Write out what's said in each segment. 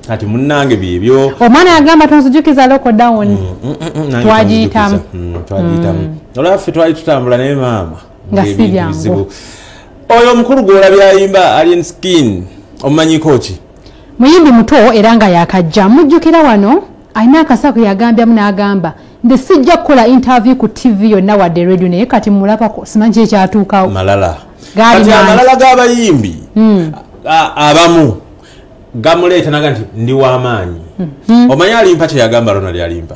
Kati munnange byebyo. Omwana agamba tonzijukiza lockdown. Twagiyitamu. Twagiyitamu. Olaba ffe twali tutambula naye maama. Nga si byangu. Oyo omukulu gw'olabye ayimba Alien Skin omumanyiko ki? Muyimbi muto era nga yakajja. Mujjukira wano alina akasako yagambyamu n'agamba nze sijja kukola interview ku TV yonna wadde radio, naye kati mulabako simanyi ki ekyatuukawo. Malala. Kati amalala g'abayimbi abamu gamuleeta naga nti ndi w'amaanyi. Omanyi Alimpa kye yagamba Ronald Alimpa,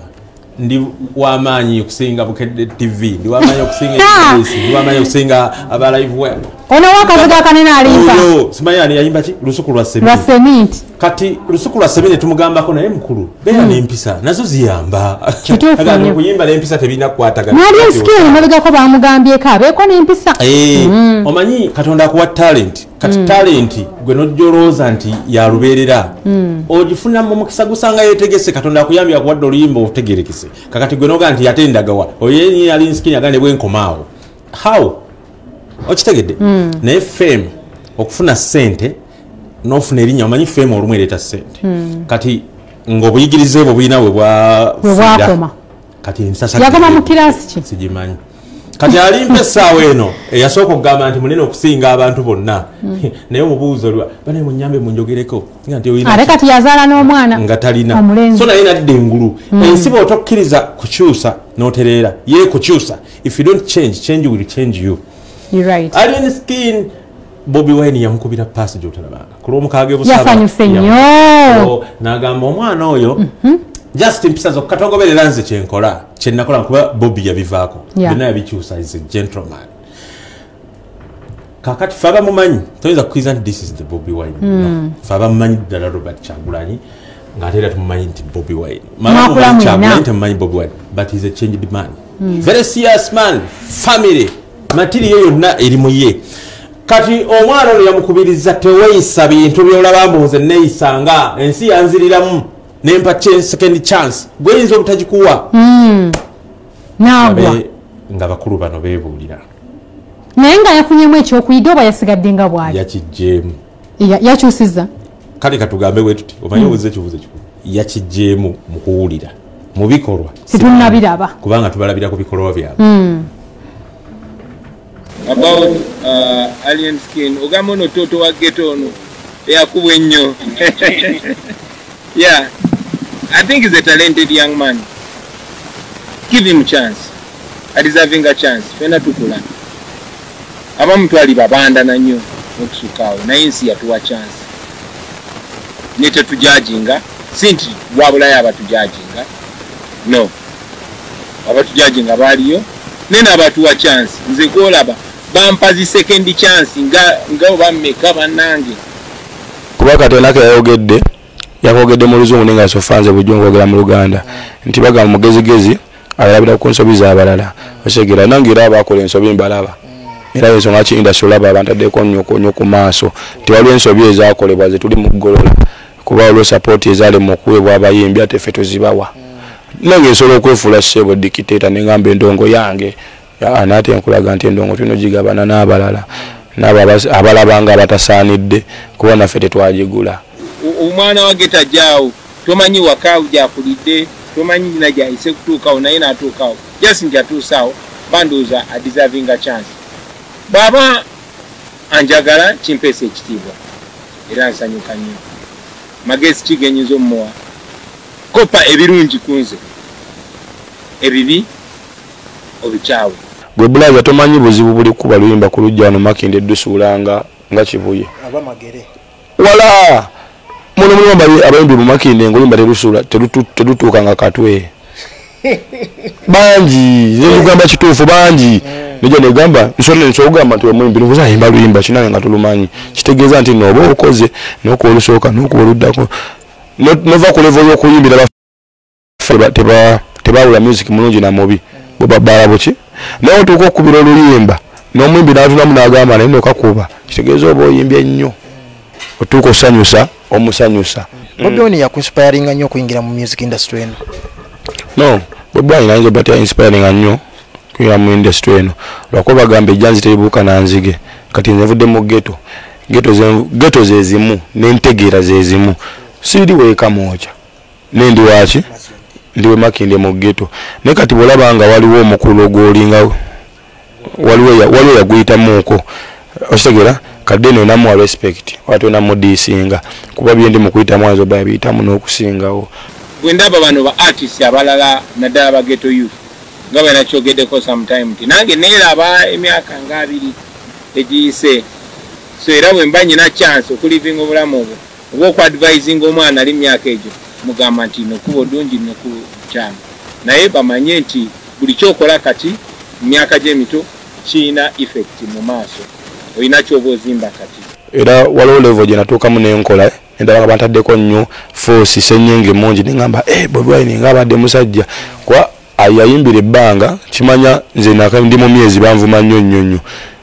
ndi w'amaanyi okusinga Bukedde TV, ndi w'amaanyi okusinga NBC, ndi w'amaanyi okusinga aba live web. Ono wakavuga akanene Alimpa. Oyo simanyi ani yayimba ki? Lusuku lwa Seminti. Lwa Seminti. Kati lusuku lwa Seminti tumugambako naye mukulu beera n'empisa nazo ziyamba. Kituufu nnyo. Okuyimba n'empisa tebirina kukwatagana. Alien Skin emabegako bamugambyeko abeeko n'empisa. Omanyi Katonda akuwa talent. Kati talent gwe n'ojjolooza nti yalubeerera, ogifuna mu mukisa gusanga yeetegese. Katonda akuyambye akuwadde oluyimba otegerekese. Kakati gwe n'ogaa nti ate ndagawa oyo yennyini Alien Skin yagamba ne bwenkomaawo. How? Okitegedde? Naye fame okufuna ssente n'ofuna erinnya, omanyi fame olumu ereeta ssente. Kati ng'obuyigirize bwo bulina we bwafiira. Kati ensasa yakoma mu kirasi ki? Sigimanyi. Kati Alimpa essaawa eno eyasooka okugamba nti munene okusinga abantu bonna, naye omubuuzo olwa banaye munyambe munjogereko nga nti olina ate kati yazaala n'omwana nga talina, so naye nadda engulu. Ensi bw'otokkiriza kukyusa n'otereera, ye kukyusa. If you don't change, change will change you. You're right. Alien Skin Bobi Wine yamukubira paasi gy'otalabanga ku lw'omukaaga e Busaba. Yasanyuse nnyo. N'agamba omwana oyo just empisa zokka togoberera nze kyenkola kyenakola, kuba Bobi yabivaako byonna yabikyusa, is a gentleman. Kakati fe abamumanyi toyinza kukkiriza nti this is the Bobi Wine. No. Fe abamumanyi ddala Robert Kyagulanyi ng'ate era tumumanyi nti Bobi Wine. Mwakula mwenna. Kyagulanyi temumanyi Bobi Wine, but he's a changed man, very serious man, family material yonna eri mu ye. Kati omwana ono yamukubiriza teweeyisa bintu by'olaba mbu nze neeyisanga ensi yanziriramu nempa second chance, gweyinza obutagikuwa. Nagwa nga bakulu bano beebuulira. Naye nga yafunyemu ekyokuyiga oba yasigadde nga bw'ali? Yakiggyemu. Yakyusizza. Kale katugambe bwe tuti, omanyi obuuza ekibuuzo ekikulu, yakiggyemu mu kuwulira, mu bikolwa tetunnabiraba, kubanga tubalabira ku bikolwa byabwe. About Alien Skin, ogamba ono toto wa ghetto ono eyakubwa ennyo. Yeah, I think he's a talented young man. Give him chance. A deserving a chance. Fena tukula. Abamu twali babandana nnyo okusukaawo, naye ensi yatuwa chance. Ne tetujudginga, si nti wabulayo abatujudginga. No. Abatujudginga baaliyo, naye n'abatuwa chance. Nze gw'olaba bampa zi second chance nga oba mmeka bannange. Kuba Katonda yayogedde, yakwogedde mu Luzungu naye nga sofa nze bulijjo nkwogera mu Luganda nti bagamba mugezigezi abalabira ku nsobi z'abalala. Otegeera nange era abakola ensobi mbalaba. Era ensonga ki industry olaba abantaddeko nnyo nnyo ku maaso nti waliwo ensobi ezaakolebwa ze tuli mu kugolola, kuba waliwo support ezaalema okuweebwa abayimbi ate ffe tuzibawa. Nange nsobola okwefuula ssebo dictator ne ngamba endongo yange, naye ate nkulaga nti endongo tulina ogigabana n'abalala, n'abo abalaba nga abatasaanidde kuba naffe tetwagigula. Omwana wa ghetto ajjaawo, tomanyi waka gy'akulidde, tomanyi nnyina gy'ayise kutuukawo, naye n'atuukawo. Just nti atuusaawo, bandowooza a deserving a chance. Bw'aba anjagala kimpeesa ekitiibwa era nsanyuka nnyo. Magezi ki ge nnyinza omumuwa? Kopa ebirungi ku nze, ebibi obikyawe. Gwe bulaza tomanyi buzibu buli kuba luyimba ku luggya wano Makindye eddusuulanga nga Kibuye. Aba Magere. Wala! Muno mulimu abayimbi mu Makindye ng'oluyimba terutuuka nga katwe. Bangi, nze nkugamba kituufu bangi. Nijja negamba, nsobola okugamba nti omuyimbi nvuze ayimba luyimba ki nange nga tolumanyi. Kitegeeza nti nno oba okoze n'okuba olusooka n'okuba oluddako. Nova ku level y'okuyimbira tebawula music mulungi na mubi. Bo babbala buki? Naye otuuka okukubira oluyimba n'omuyimbi n'atuulamu n'agamba naye nno kakuba. Kitegeeza oba oyimbye nnyo. Otuuka osanyusa, omusanyusa. Bobi Wine yakuinspiringa nnyo okuyingira mu music industry eno? No, Bobi Wine ayinza obba teyainspiringa nnyo kuyingira mu industry eno. Lwakuba bagamba ejjanzi teribuuka na nzige. Kati nze nvudde mu ghetto. Ghetto zezimu n'entegeera zezimu. Siri weeka mwokya nendi waki ndiwe Makindye mu ghetto. Naye kati bw'olaba nga waliwo omukulu ogwolinga waliwo yaguyitamuuko, okitegera kadde eno namuwa respect wate onamudiisinga kuba bye ndi mu kuyitamu ayinza obba yabiyitamu n'okusingawo. Bwe ndaba bano ba artist abalala naddala ba ghetto youth nga bwe nakyogeddeko sometime nti nange neeraba emyaka nga 2 egiyise, so era bwe mba nyina chance okulivinga obulamu obwo oba okuadvisinga omwana ali myaka egyo mugamba nti nokuba ddungi nokuba kyamu, naye bamanye nti buli kyokola kati mu myaka gy'emito kirina effect mu maaso, olina ky'oba ozimba kati. Era waliwo level gye natuukamu n'enkola endala nga bantaddeko nnyo force senyenge mungi nengamba Bobi Wine nga abadde musajja kuba yayimbira ebbanga kimanya nze ndi mu myezi banvuma nnyo nnyo nnyo,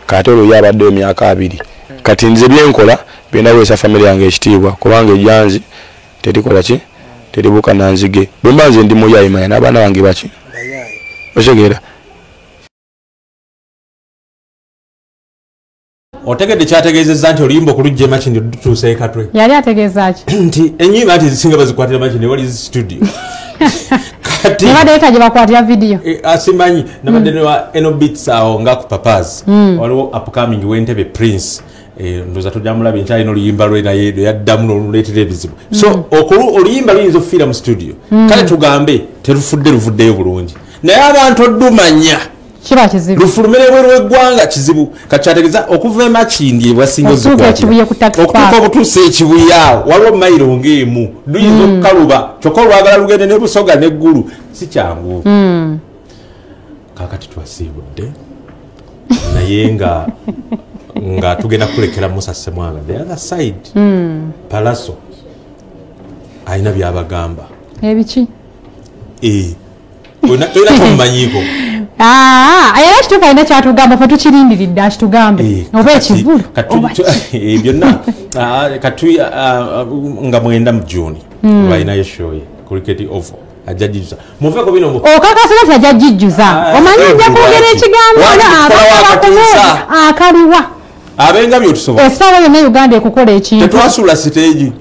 kati olwo ye abaddeyo emyaka 2. Kati nze byenkola byendaweesa family yange ekitiibwa kubanga ejjanzi terikola ki teribuuka na nzige. Bwe mba nze ndi muyaayi manya n'abaana bange baki otegeera. Otegedde kyategeezezza nti oluyimba okulujja Makindye lutuuse e Katwe. Yali ategeeza ki? Nti ennyimba nti zisinga bazikwatira Makindye wali studio. Kati nabadde leta gye bakwatira video. Asimanyi nabadde ne wa Eno Beats awo nga ku Papazi. Waliwo upcoming w'Entebbe Prince. Ndowooza tujja mulaba enkyalina oluyimba lwe naye yaddamu n'oluleetera ebizibu. So oluyimba luyinza okufiira mu studio. Kale tugambe terufudde luvuddeyo bulungi. Naye abantu oddumanya kiba kizibu. Lufulumire ebweru w'eggwanga kizibu. Kati kyategeeza okuva e Makindye bwasinga ozikwatira. Okutuuka obutuusa e Kibuye awo waliwo mayiro ng'emu luyinza okukaluba kyokka olwagala lugende ne Busoga n'eggulu si kyangu. Kaakati twasiibudde naye nga tugenda kulekera Musa Ssemwanga the other side. Palaso alina by'abagamba. Ebiki? Olina tomumanyiiko. Era kituufu alina kyatugamba ffe tukirindiridde akitugambe oba ekivulu byonna kati nga 9 mu June balinayo show ye Cricket Oval ajja gijjuza. Muveeko bino okakasira nti ajja gijjuza omanyi ojja kwogera ekigambo akaliwa abenga byotusobola essaawa yonna Uganda ekukola ekintu tetwasuula siteegi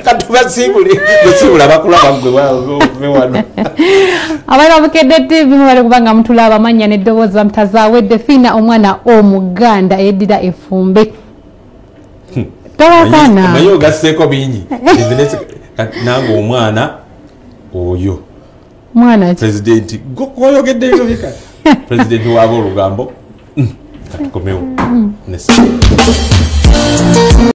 katubasiibule besiibula bakulaba gwe wano. Abaana Bukedde TV mubale kubanga mutulaba amannya n'eddoboozi bamutazaawedde Fina omwana Omuganda eyeddira effumbe. Towakana omanyi ogasseeko bingi nange omwana oyo mwana ki pulezidenti goyogedde ebyo bika pulezidenti waaba olugambo katukomewo.